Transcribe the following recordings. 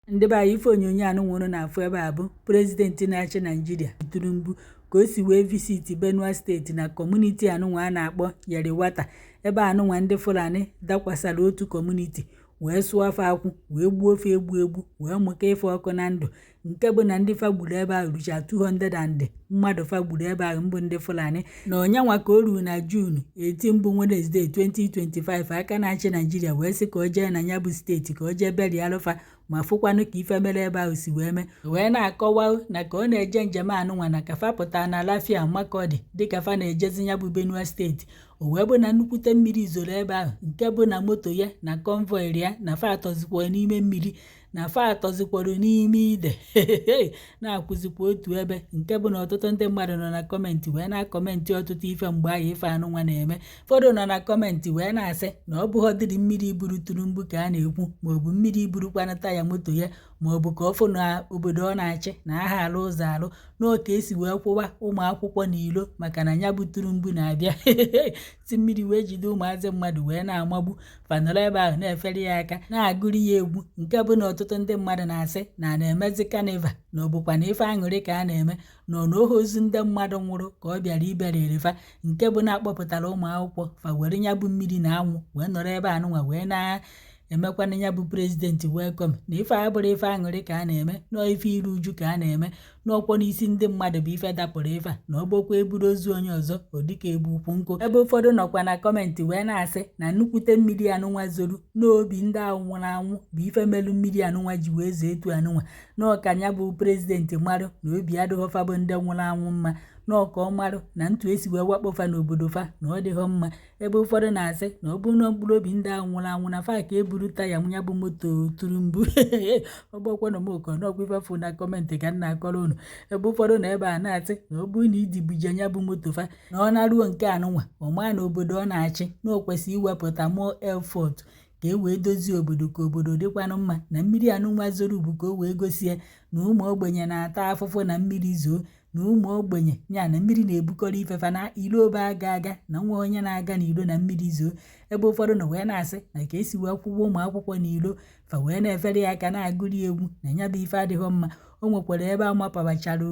Ndị be anyị, ife onyonyo a nụnwa unu na-afụ ebe a bụ president na-achị Naijiria, Tinubu, ka o si wee visit Benue Steeti na community anụnwa a na-akpọ Yelewata, ebe anụnwa ndị Fulani dakwasara otu community wee sụọ afa akwụ, wee gbuo ofe egbu egbu, wee mụka ife ọkụ na ndụ, nke bụ na ndị fa gburu ebe ahụ rucha 200 and mmadụ fa gburu ebe ahụ mbụ ndị Fulani. Na ọnyanwa ka o ruru na June 18 bụ Wednesday 2025, aka na-achị Naijiria wee sị ka o jee na ya bụ steeti, ka o jee berialụfa ma fụkwanụ ka ife mere ebe ahụ si wee mee. Wee na-akọwa na ka ọ na-eje njem anụnwa, na ka fa pụta na Lafia Makurdi, dịka fa na-ejezi ya bụ Benue Steeti, o wee bụ na nnukwute mmiri zoro ebe ahụ, nke bụ na moto ya na convoy ya na fa atọzikwara n'ime mmiri, na fa atọzikwara n'ime ide, na-akwụzikwa otu ebe, nke bụ na ọtụtụ ndị mmadụ nọ na comment wee na-acomment ọtụtụ ife mgbe ahụ ife anụnwa na-eme. Ụfọdụ nọ na comment wee na-asị na ọ bụghọ dịrị mmiri buru Tinubu ka a na-ekwu, maọbụ mmiri burukwana taya moto ya, maọbụ ka ọ fụ na obodo ọ na-achị na aha alụ ụzọ alụ n'oke esi wee kwụwa ụmụ akwụkwọ n'ilo, maka na ya bụ Tinubu na-abịa si mmiri wee jide ụmụazị mmadụ wee na-amagbu fanọrọ ebe ahụ, na-efere ya aka, na-agụrụ ya egwu, nke bụ na ọtụtụ ndị mmadụ na-asị na a na-emezi carnival, na ọ bụkwa na ife aṅụrị ka a na-eme na ọnụohe ozu ndị mmadụ nwụrụ ka ọ bịara ibere fa, nke bụ na akpọpụtara ụmụ akwụkwọ fa were ya bụ mmiri na anwụ wee nọrọ ebe anụnwa wee na-emekwana ya bụ president welcome, na ife a bụrụ ife aṅụrị ka a na-eme, nọọ ife iru uju ka a na-eme n'ọkwọ n'isi ndị mmadụ bụ ife dapụrụ ife a, na ọ bụkwa eburu ozu onye ọzọ ọ dịka egbu ukwu nkụ. Ebe ụfọdụ nọkwa na comment wee na-asị na nnukwute mmiri anụnwa zoro n'obi ndị ahụ nwụrụ anwụ bụ ife melu mmiri anụnwa ji wee zoo etu anụnwa, n'ọka ya bụ president marụ na obi adịghọ fa bụ ndị nwụrụ anwụ mma, n'ọka ọ marụ na ntu esi wee wakpo fa n'obodo fa na ọ dịghọ mma. Ebe ụfọdụ na-asị na ọ bụrụ na mkpụrụ obi ndị ahụ nwụrụ anwụ na fa ka eburu taya ya bụ moto Tinubu. Ọgbọkwanụ m ụkọ n'ọkwa ife fụ na comment ka m na-akọrọ unu. Ebe ụfọdụ na ebe a na-asị na ọ bụrụ na idibuje ya bụ moto fa, na ọ naruo nke anụnwa, ọ maa na obodo ọ na-achị na o kwesịrị iwepụta more effort ka e wee dozie obodo, ka obodo dịkwanụ mma, na mmiri anụnwa zoro bụ ka o wee gosi ya na ụmụ ogbenye na-ata afụfụ na mmiri zoo, na ụmụ ogbenye ya na mmiri na-ebukọrọ ifefa na ilo obe aga aga, na nwa onye na-aga n'ilo na mmiri zoo. Ebe ụfọdụ nọ wee na-asị na ka esi wee kwụwa ụmụ akwụkwọ n'ilo fa wee na-efere ya aka, na-agụri egwu, na ya bụ ife adịghị mma. O nwekwara ebe a mapawachara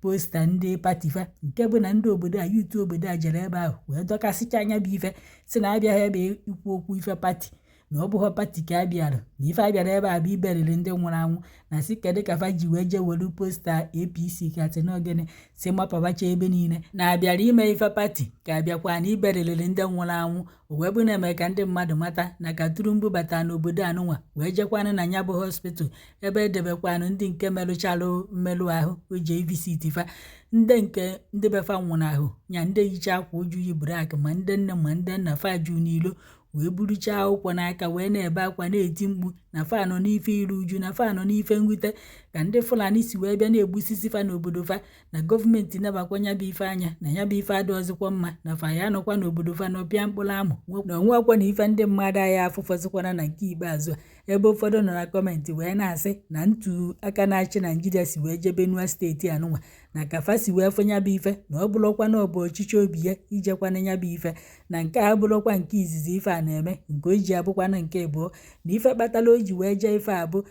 poster ndị party fa, nke bụ na ndị obodo a, youth obodo a, jere ebe ahụ wee dọkasịcha anya bụ ife, si na abịaghị ebe ikwu okwu ife party, na ọ bụghọ party ka a bịara, na ife abịara ebe a bụ iberiri ndị nwụrụ anwụ, na si kedu ka fa ji wee jee were poster APC kasị n'ogene si mapabacha ebe niile, na abịara ime ife party ka abịakwa na ibeririri ndị nwụrụ anwụ. O wee bụ na-eme ka ndị mmadụ mata na ka Tinubu batara n'obodo anụnwa wee jekwanụ na ya bụ hospital ebe edebekwanụ ndị nke merụchalụ mmerụ ahụ, o jee visit fa, ndị nke ndị befa nwụnahụ ya, ndị yicha akwa uju, yi black, ma ndị nne ma ndị nna fa ju n'ilo wee buruchaa akwụkwọ n'aka wee na-ebe akwa, na-eti mkpu na fa nọ n'ife iru uju, na fa nọ n'ife mwute ka ndị Fulani si wee bịa na-egbusisi fa n'obodo fa, na gọọmenti nabakwa ya bụ ife anya, na ya bụ ife adịghịzikwa mma, na fa ya nọkwa n'obodo fa nọpịa mkpụrụ amụ, na onwekwa na ife ndị mmadụ anyị afụfọzikwana na nke ikpeazụ a. Ebe ụfọdụ nọ na comment wee na-asị na ntu aka na-achị Naijiria si wee jee Benue Steeti anụnwa, na ka fa si wee fụ ya bụ ife, na ọ bụrụkwa na ọ bụ ọchịchị obi ya ijekwana ya bụ ife, na nke a abụrụkwa nke izizi ife a na-eme, nke o ji abụkwana nke abụọ, na ife kpatara o ji wee jee ife a bụ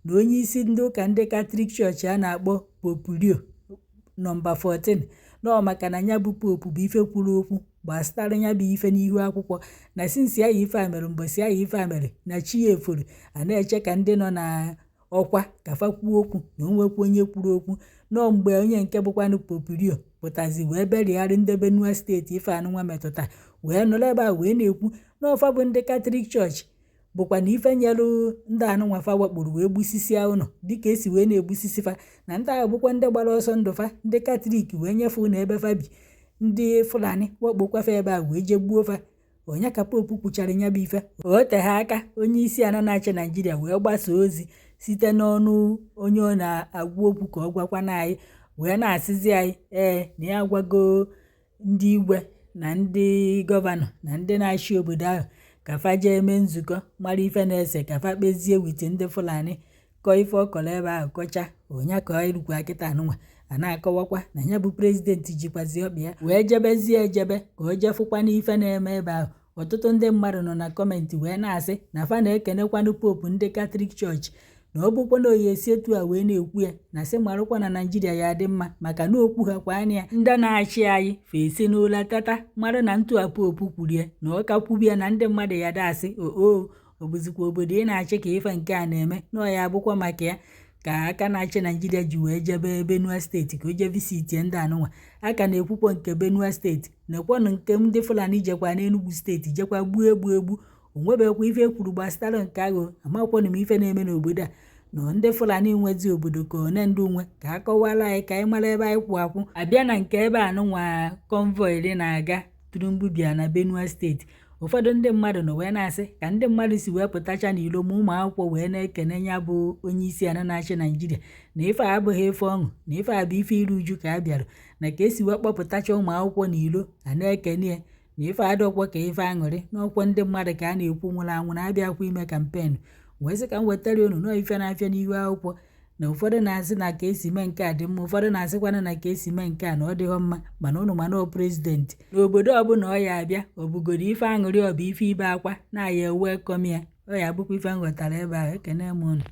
na onye isi ndị ụka ndị Katọlik chọọchị a na-akpọ Pope Leo nọmba 14 nọọ, maka na ya bụ pope bụ ife kwuru okwu gbasara ya bụ ife n'ihu akwụkwọ, na since ya ife a mere, mbọsị ya ife a mere na chi ya eforo, a na-eche ka ndị nọ na ọkwa ka fa kwuo okwu, na onwekwa onye kwuru okwu nọọ mgbe onye nke bụkwanụ Pope Leo pụtazi wee berigharị ndị Benue Steeti ife anụnwa metụta, wee nọrọ ebe a wee na-ekwu n'ọfa bụ ndị Katọlik chọọchị bụkwa na ife nyelụ ndị anụnwa fa wakporo wee gbusisia ụnọ dịka esi wee na-egbusisi fa, na ndị ahụ bụkwa ndị gbara ọsọ ndụ fa, ndị Katọlik wee nyefe ụnọ ebe fa bi, ndị Fulani wakpokwa fa ebe a wee jee gbuo fa. Onye ka pope kwuchara ya bụ ife, o tegha aka onye isi ala na-achị Naijiria wee gbasaa ozi site n'ọnụ onye ọ na-agwa okwu ka ọ gwakwana anyị, wee na-asịzi anyị ee, na ya agwago ndị igwe na ndị gọvanọ na ndị na-achị obodo ahụ ka fa jee mee nzukọ mara ife na-ese, ka fa kpezie with ndị Fulani. Kọọ ife ọ kọrọ ebe ahụ kọcha onye ka erukwa kịta anụnwa a na-akọwakwa na ya bụ president jikwazi ọkpa ya wee jebezie ejebe ka o jefụkwa n'ife na-eme ebe ahụ. Ọtụtụ ndị mmadụ nọ na comment wee na-asị na fa na-ekenekwanụ pope ndị Katọlik chọọchị. Na ọ bụkwa na oyi esi etu a wee na-ekwu ya na sị marụkwa na Naijiria ya adị mma, maka na okwu ha kwa anya ya ndị na-achị anyị fesi n'ụla tata mara na ntụ a Pope kwuru ya na ọ ka kwubie na ndị mmadụ ya dasị oo, ọ bụzikwa obodo ị na-achị ka ife nke a na-eme na ọ ya abụkwa maka ya ka aka na-achị Naijiria ji wee jebe Benue Steeti ka o jee visitie ndị anụnwa. A ka na-ekwukwo nke Benue Steeti, nekwanụ nke ndị Fulani jekwa n'Enugu Steeti jekwa gbuo egbu egbu. Onwebekwa ife ekwuru gbasara nke ahụ. Amakwanụ m ife na-eme n'obodo a na ndị Fulani nwezi obodo ka one ndị nwe ka a kọwara anyị ka anyị mara ebe anyị kwụ akwụ. Abịa na nke ebe anụnwa convoy na-aga Tinubu bịa na Benue Steeti, ụfọdụ ndị mmadụ nọ wee na-asị ka ndị mmadụ si wee pụtacha n'ilo ma ụmụ akwụkwọ wee na-ekene ya bụ onye isi ala na-achị Naijiria, na ife a abụghị ife ọṅụ, na ife a bụ ife iru uju ka a bịara na ka esi wee kpọpụtacha ụmụ akwụkwọ n'ilo a na-ekene ya, na ife adọkwa ka ife aṅụrị n'ọkwọ ndị mmadụ ka a na-ekwu nwụrụ anwụ na-abịakwa ime campaign. Wee sị ka m wetara unu nọọ ife na-afịa n'ihu akwụkwọ, na ụfọdụ na-asị na ka esi mee nke a dị mma, ụfọdụ na-asịkwana na ka esi mee nke a na ọ dịghọ mma. Mana ụnụ mana ọ president n'obodo ọbụla ọ ya abịa, ọ bụgoro ife aṅụrị, ọ bụ ife ibe akwa na-aya ewe kọm ya, ọ ya abụkwa ife m ghọtara ebe ahụ. Ekene m unu.